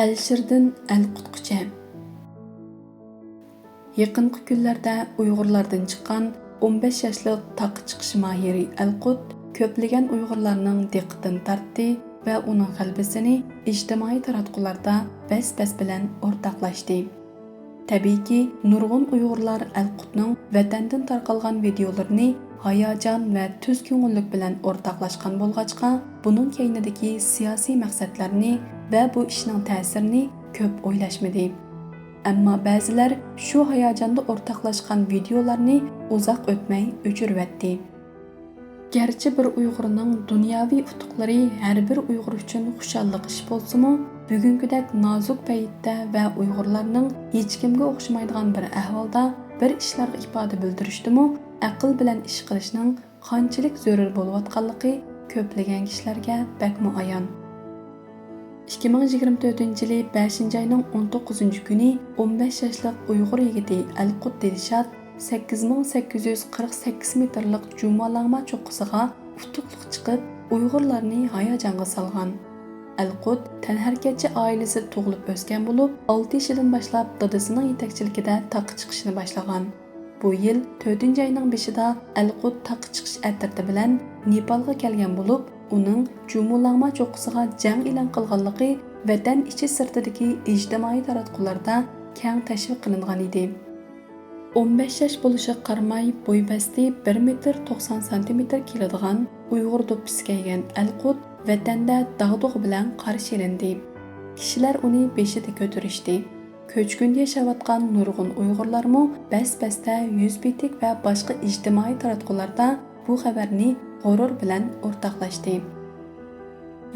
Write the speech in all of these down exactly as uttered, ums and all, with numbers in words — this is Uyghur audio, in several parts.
ئەلىشىردىن ئەلقۇتقىچە. يېقىنقى كۈنلەردە ئۇيغۇرلاردىن چىققان ئون بەش ياشلىق تاغقا چىقىش ماھىرى ئەلقۇت كۆپلىگەن ئۇيغۇرلارنىڭ دىققىتىنى تارتتى ۋە ئۇنىڭ غەلىبىسىنى ئىجتىمائىي تاراتقۇلاردا بەس-بەس بىلەن ئورتاقلاشتى. تەبىئىيكى، نۇرغۇن ئۇيغۇرلار ئەلقۇتنىڭ ۋەتەندىن تارقالغان ۋىدىيولىرىنى ھاياجان ۋە تۈز كۆڭۈللۈك بىلەن ئورتاقلاشقان بولغاچقا، بۇنىڭ كەينىدىكى سىياسىي مەقسەتلەرنى ۋە بۇ ئىشنىڭ تەسىرىنى كۆپ ئويلاشمىدى. ئەمما بەزىلەر شۇ ھاياجاندا ئورتاقلاشقان ۋىدىيولارنى ئۇزاق ئۆتمەي ئۆچۈرۈۋەتتى. گەرچە بىر ئۇيغۇرنىڭ دۇنياۋى ئۇتۇقلىرى ھەر بىر ئۇيغۇر ئۈچۈن خۇشاللىق ئىش بولسىمۇ، بۈگۈنكىدەك نازۇك پەيتتە ۋە ئۇيغۇرلارنىڭ ھېچكىمگە ئوخشىمايدىغان بىر ئەھۋالدا بىر ئىشلارغا ئىپادە بىلدۈرۈشتىمۇ ئەقىل بىلەن ئىش قىلىشنىڭ قانچىلىك زۆرۈر بولۇۋاتقانلىقى كۆپلىگەن كىشىلەرگە بەكمۇ ئايان. ئىككى مىڭ يىگىرمە تۆتىنچى يىلى بەشىنچى ئاينىڭ ئون توققۇزىنچى كۈنى ئون بەش ياشلىق ئۇيغۇر يىگىتى ئەلقۇت دىلشات سەككىز مىڭ سەككىز يۈز قىرىق سەككىز مېتىرلىق جۇمۇلانما چوققىسىغا ئۇتۇقلۇق چىقىپ، ئۇيغۇرلارنى ھاياجانغا سالغان. ئەلقۇت تەنھەرىكەتچى ئائىلىسىدە تۇغۇلۇپ ئۆسكەن بولۇپ، ئالتە يېشىدىن باشلاپ دادىسىنىڭ يېتەكچىلىكىدە تاغقا چىقىشنى باشلىغان. بۇ يىل تۆتىنچى ئاينىڭ بېشىدا ئەلقۇت تاغقا چىقىش ئەترىتى بىلەن نېپالغا كەلگەن بولۇپ، ئۇنىڭ جۇمۇلانما چوققىسىغا جەڭ ئېلان قىلغانلىقى ۋەتەن ئىچى سىرتىدىكى ئىجتىمائىي تاراتقۇلاردا كەڭ تەشۋىق قىلىنغان ئىدى. ئون بەش ياش بولۇشىغا قارىماي، بوي بەستى بىر مېتىر توقسان سانتىمېتىر كېلىدىغان ئۇيغۇر دوپپىسى كىيگەن ئەلقۇت ۋەتەندە داغدۇغا بىلەن قارشى ئېلىندى. كىشىلەر ئۇنى بېشىدا كۆتۈرۈشتى. كۆچكۈندە ياشاۋاتقان نۇرغۇن ئۇيغۇرلارمۇ بەس-بەستە يۈز بېتىك ۋە باشقا ئىجتىمائىي تاراتقۇلاردا بۇ خەۋەرنى غۇرۇر بىلەن ئورتاقلاشتى.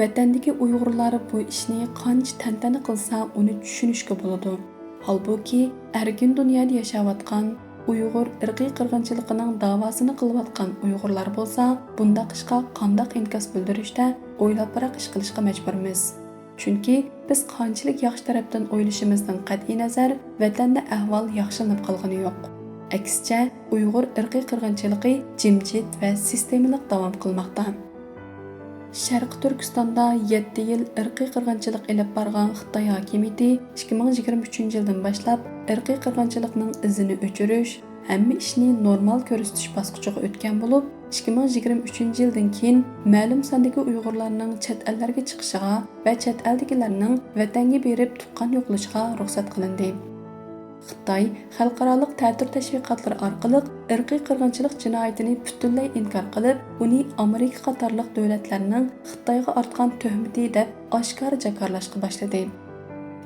ۋەتەندىكى ئۇيغۇرلار بۇ ئىشنى قانچە تەنتەنە قىلسا، ئۇنى چۈشىنىشكە بولىدۇ. ھالبۇكى، ئەركىن دۇنيادا ياشاۋاتقان، ئۇيغۇر ئىرقىي قىرغىنچىلىقىنىڭ داۋاسىنى قىلىۋاتقان ئۇيغۇرلار بولسا، بۇنداق ئىشقا قانداق ئىنكاس بىلدۈرۈشتە ئويلاپراق ئىش قىلىشقا مەجبۇرمىز. چۈنكى بىز قانچىلىك ياخشى تەرەپتىن ئويلىشىمىزدىن قەتئىينەزەر، ۋەتەندە ئەھۋال ياخشىلىنىپ قالغىنى يوق. ئەكسىچە، ئۇيغۇر ئىرقىي قىرغىنچىلىقى جىمجىت ۋە سىستېمىلىق داۋام قىلماقتا. شەرقىي تۈركىستاندا يەتتە يىل ئىرقىي قىرغىنچىلىق ئېلىپ بارغان خىتاي ھاكىمىيىتى ئىككى مىڭ يىگىرمە ئۈچىنچى يىلدىن باشلاپ ئىرقىي قىرغىنچىلىقنىڭ ئىزىنى ئۆچۈرۈش، ھەممە ئىشنى نورمال كۆرسىتىش باسقۇچىغا ئۆتكەن بولۇپ، ئىككى مىڭ يىگىرمە ئۈچىنچى يىلدىن كېيىن مەلۇم ساندىكى ئۇيغۇرلارنىڭ چەت ئەللەرگە چىقىشىغا ۋە چەت ئەلدىكىلەرنىڭ ۋەتەنگە بېرىپ تۇغقان يوقلىشىغا رۇخسەت قىلىندى. خىتاي خەلقئارالىق تەتۈر تەشۋىقاتلىرى ئارقىلىق ئىرقىي قىرغىنچىلىق جىنايىتىنى پۈتۈنلەي ئىنكار قىلىپ، ئۇنى ئامېرىكا قاتارلىق دۆلەتلەرنىڭ خىتايغا ئارتقان تۆھمىتى دەپ ئاشكارا جاكارلاشقا باشلىدى.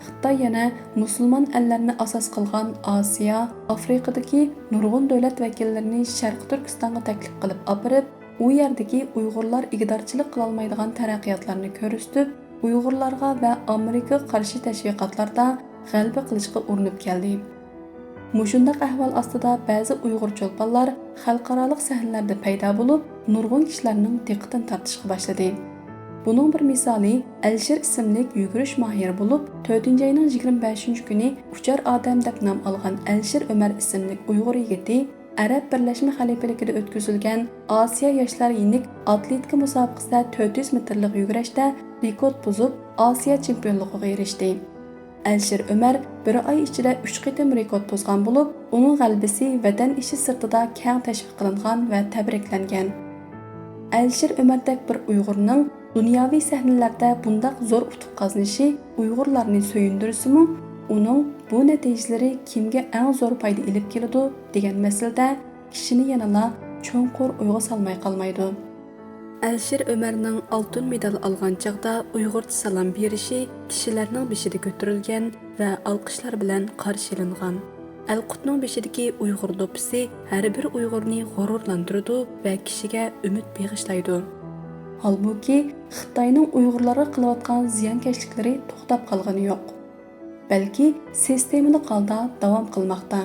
خىتاي يەنە مۇسۇلمان ئەللەرنى ئاساس قىلغان ئاسىيا، ئافرىقىدىكى نۇرغۇن دۆلەت ۋەكىللىرىنى شەرقىي تۈركىستانغا تەكلىپ قىلىپ ئاپىرىپ، ئۇ يەردىكى ئۇيغۇرلار ئىگىدارچىلىق قىلالمايدىغان تەرەققىياتلارنى كۆرسىتىپ، ئۇيغۇرلارغا ۋە ئامېرىكىغا قارشى تەشۋىقاتلاردا غەلىبە قىلىشقا ئۇرۇنۇپ كەلدى. مۇشۇنداق ئەھۋال ئاستىدا بەزى ئۇيغۇر چولپانلار خەلقئارالىق سەھنىلەردە پەيدا بولۇپ، نۇرغۇن كىشىلەرنىڭ دىققىتىنى تارتىشقا باشلىدى. بۇنىڭ بىر مىسالى ئەلىشىر ئىسىملىك يۈگۈرۈش ماھىرى بولۇپ، تۆتىنچى ئاينىڭ يىگىرمە بەشىنچى كۈنى ئۇچار ئادەم دەپ نام ئالغان ئەلىشىر ئۆمەر ئىسىملىك ئۇيغۇر يىگىتى ئەرەب بىرلەشمە خەلىپىلىكىدە ئۆتكۈزۈلگەن ئاسىيا ياشلار يېنىك ئاتلېتىكا مۇسابىقىسىدە تۆت يۈز مېتىرلىق يۈگۈرۈشتە رېكورت بۇزۇپ، ئاسىيا چېمپىيونلۇقىغا ئېرىشتى. ئەلىشىر ئۆمەر بىر ئاي ئىچىدە ئۈچ قېتىم رېكورت بۇزغان بولۇپ، ئۇنىڭ غەلىبىسى ۋەتەن ئىچى سىرتىدا كەڭ تەشۋىق قىلىنغان ۋە تەبرىكلەنگەن. ئەلىشىر ئۆمەردەك بىر ئۇيغۇرنىڭ دۇنياۋى سەھنىلەردە بۇنداق زور ئۇتۇق قازىنىشى ئۇيغۇرلارنى سۆيۈندۈرسىمۇ، ئۇنىڭ بۇ نەتىجىلىرى كىمگە ئەڭ زور پايدا ئېلىپ كېلىدۇ دېگەن مەسىلىدە كىشىنى يەنىلا چوڭقۇر ئويغا سالماي قالمايدۇ. ئەلىشىر ئۆمەرنىڭ ئالتۇن مېدال ئالغان چاغدا ئۇيغۇرچە سالام بېرىشى كىشىلەرنىڭ بېشىدا كۆتۈرۈلگەن ۋە ئالقىشلار بىلەن قارشى ئېلىنغان. ئەلقۇتنىڭ بېشىدىكى ئۇيغۇر دوپپىسى ھەر بىر ئۇيغۇرنى غۇرۇرلاندۇرىدۇ ۋە كىشىگە ئۈمىد بېغىشلايدۇ. ھالبۇكى، خىتاينىڭ ئۇيغۇرلارغا قىلىۋاتقان زىيانكەشلىكلىرى توختاپ قالغىنى يوق. بەلكى سىستېمىلىق ھالدا داۋام قىلماقتا.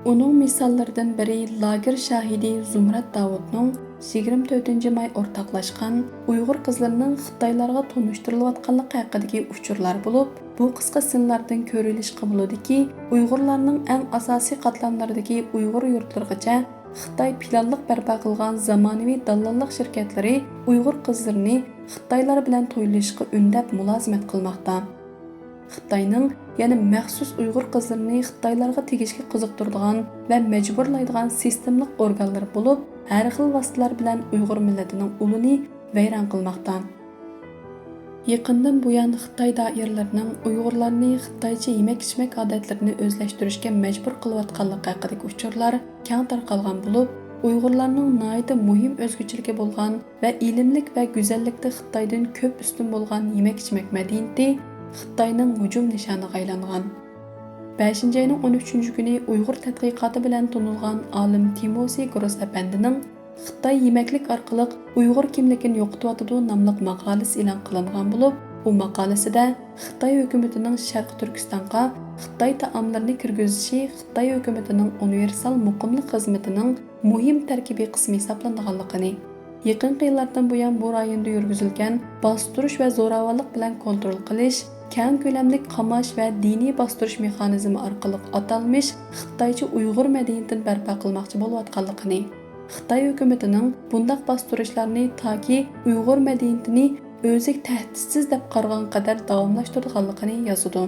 ئۇنىڭ مىساللىرىدىن بىرى لاگېر شاھىدى زۇمرەت داۋۇتنىڭ يىگىرمە تۆتىنچى ماي ئورتاقلاشقان ئۇيغۇر قىزلىرىنىڭ خىتايلارغا تونۇشتۇرۇلۇۋاتقانلىقى ھەققىدىكى ئۇچۇرلار بولۇپ، بۇ قىسقا سىنلاردىن كۆرۈۋېلىشقا بولىدۇكى، ئۇيغۇرلارنىڭ ئەڭ ئاساسىي قاتلاملىرىدىكى ئۇيغۇر يۇرتلىرىغىچە خىتاي پىلانلىق بەرپا قىلغان زامانىۋى دالاللىق شىركەتلىرى ئۇيغۇر قىزلىرىنى خىتايلار بىلەن تويلىشىشقا ئۈندەپ مۇلازىمەت قىلماقتا. خىتاينىڭ يەنە مەخسۇس ئۇيغۇر قىزلىرىنى خىتايلارغا تېگىشكە قىزىقتۇرىدىغان ۋە مەجبۇرلايدىغان سىستېمىلىق ئورگانلىرى بولۇپ، ھەر خىل ۋاسىتىلەر بىلەن ئۇيغۇر مىللىتىنىڭ ئۇلىنى ۋەيران قىلماقتا. يېقىندىن بۇيان خىتاي دائىرىلىرىنىڭ ئۇيغۇرلارنى خىتايچە يېمەك-ئىچمەك ئادەتلىرىنى ئۆزلەشتۈرۈشكە مەجبۇر قىلىۋاتقانلىقى ھەققىدىكى ئۇچۇرلار كەڭ تارقالغان بولۇپ، ئۇيغۇرلارنىڭ ناھايىتى مۇھىم ئۆزگىچىلىكى بولغان ۋە ئىلىملىك ۋە گۈزەللىكتە خىتايدىن كۆپ ئۈستۈن بولغان يېمەك-ئىچمەك مەدەنىيىتى خىتاينىڭ ھۇجۇم نىشانىغا ئايلانغان. بەشىنچى ئاينىڭ ئون ئۈچىنچى كۈنى ئۇيغۇر تەتقىقاتى بىلەن تونۇلغان ئالىم تىموسى گروس ئەپەندىنىڭ خىتاي يېمەكلىك ئارقىلىق ئۇيغۇر كىملىكىنى يوقىتىۋاتىدۇ ناملىق ماقالىسى ئېلان قىلىنغان بولۇپ، بۇ ماقالىسىدە خىتاي ھۆكۈمىتىنىڭ شەرقىي تۈركىستانغا خىتاي تائاملىرىنى كىرگۈزۈشى خىتاي ھۆكۈمىتىنىڭ ئۇنىۋېرسال مۇقىملىق خىزمىتىنىڭ مۇھىم تەركىبىي قىسمى ھېسابلىنىدىغانلىقىنى، يېقىنقى يىللاردىن بۇيان بۇ رايوندا يۈرگۈزۈلگەن باستۇرۇش ۋە زوراۋانلىق بىلەن كونترول قىلىش، كەڭ كۆلەملىك قاماش ۋە دىنىي باستۇرۇش مېخانىزمى ئارقىلىق ئاتالمىش خىتايچە ئۇيغۇر مەدەنىيىتىنى بەرپا قىلماقچى بولۇۋاتقانلىقىنى، خىتاي ھۆكۈمىتىنىڭ بۇنداق باستۇرۇشلارنى تاكى ئۇيغۇر مەدەنىيىتىنى ئۆزى تەھدىتسىز دەپ قارىغان قەدەر داۋاملاشتۇرىدىغانلىقىنى يازىدۇ.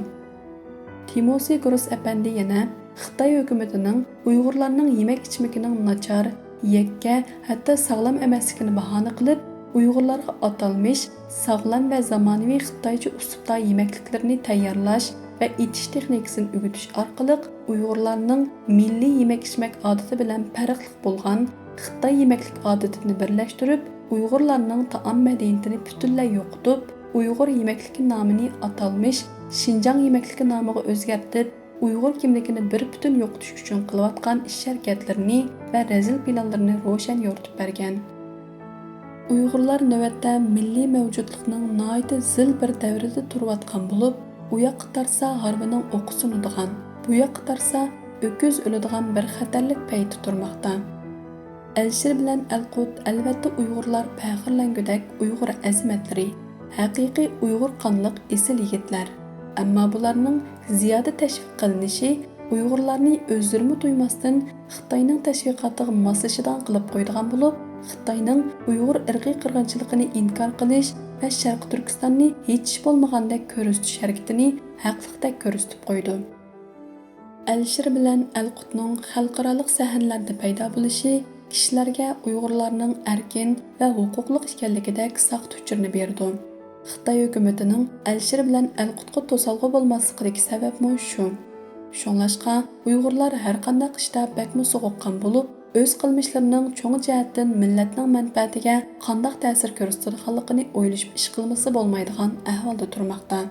تىموسى گروس ئەپەندى يەنە خىتاي ھۆكۈمىتىنىڭ ئۇيغۇرلارنىڭ يېمەك-ئىچمىكىنىڭ ناچار، يەككە، ھەتتا ساغلام ئەمەسلىكىنى باھانە قىلىپ، ئۇيغۇرلارغا ئاتالمىش ساغلام ۋە زامانىۋى خىتايچە ئۇسلۇبتا يېمەكلىكلىرىنى تەييارلاش ۋە ئېتىش تېخنىكىسىنى ئۆگىتىش ئارقىلىق ئۇيغۇرلارنىڭ مىللىي يېمەك-ئىچمەك ئادىتى بىلەن پەرقلىق بولغان خىتاي يېمەكلىك ئادىتىنى بىرلەشتۈرۈپ، ئۇيغۇرلارنىڭ تائام مەدەنىيىتىنى پۈتۈنلەي يوقىتىپ، ئۇيغۇر يېمەكلىكى نامىنى ئاتالمىش شىنجاڭ يېمەكلىكى نامىغا ئۆزگەرتىپ، ئۇيغۇر كىملىكىنى بىر پۈتۈن يوقىتىش ئۈچۈن قىلىۋاتقان ئىش-ھەرىكەتلىرىنى ۋە رەزىل پىلانلىرىنى روشەن يورۇتۇپ بەرگەن. ئۇيغۇرلار نۆۋەتتە مىللىي مەۋجۇتلۇقنىڭ ناھايىتى زىل بىر دەۋرىدە تۇرۇۋاتقان بولۇپ، ئۇ ياققا تارتسا ھارۋىنىڭ ئوقى سۇنىدىغان، بۇ ياققا تارتسا ئۆكۈز ئۆلىدىغان بىر خەتەرلىك پەيتتە تۇرماقتا. ئەلىشىر بىلەن ئەلقۇت ئەلۋەتتە ئۇيغۇرلار پەخىرلەنگۈدەك ئۇيغۇر ئەزىمەتلىرى، ھەقىقىي ئۇيغۇر قانلىق ئېسىل يىگىتلەر. ئەمما بۇلارنىڭ زىيادە تەشۋىق قىلىنىشى ئۇيغۇرلارنى ئۆزلىرىمۇ تۇيماستىن خىتاينىڭ تەشۋىقاتىغا ماسلىشىدىغان قىلىپ قويىدىغان بولۇپ، خىتاينىڭ ئۇيغۇر ئىرقىي قىرغىنچىلىقىنى ئىنكار قىلىش ۋە شەرقىي تۈركىستاننى ھېچ ئىش بولمىغاندەك كۆرسىتىش ھەرىكىتىنى ھەقلىقتەك كۆرسىتىپ قويىدۇ. ئەلىشىر بىلەن ئەلقۇتنىڭ خەلقئارالىق سەھنىلەردە پەيدا بولۇشى كىشىلەرگە ئۇيغۇرلارنىڭ ئەركىن ۋە ھوقۇقلۇق ئىكەنلىكىدەك ساختا ئۇچۇرنى بېرىدۇ. خىتاي ھۆكۈمىتىنىڭ ئەلىشىر بىلەن ئەلقۇتقا توسالغۇ بولماسلىقىدىكى سەۋەبمۇ شۇ. شۇڭلاشقا، ئۇيغۇرلار ھەرقانداق ئىشتا بەكمۇ سوغۇققان بولۇپ، ئۆز قىلمىشلىرىنىڭ چوڭ جەھەتتىن مىللەتنىڭ مەنپەئەتىگە قانداق تەسىر كۆرسىتىدىغانلىقىنى ئويلىشىپ ئىش قىلمىسا بولمايدىغان ئەھۋالدا تۇرماقتا.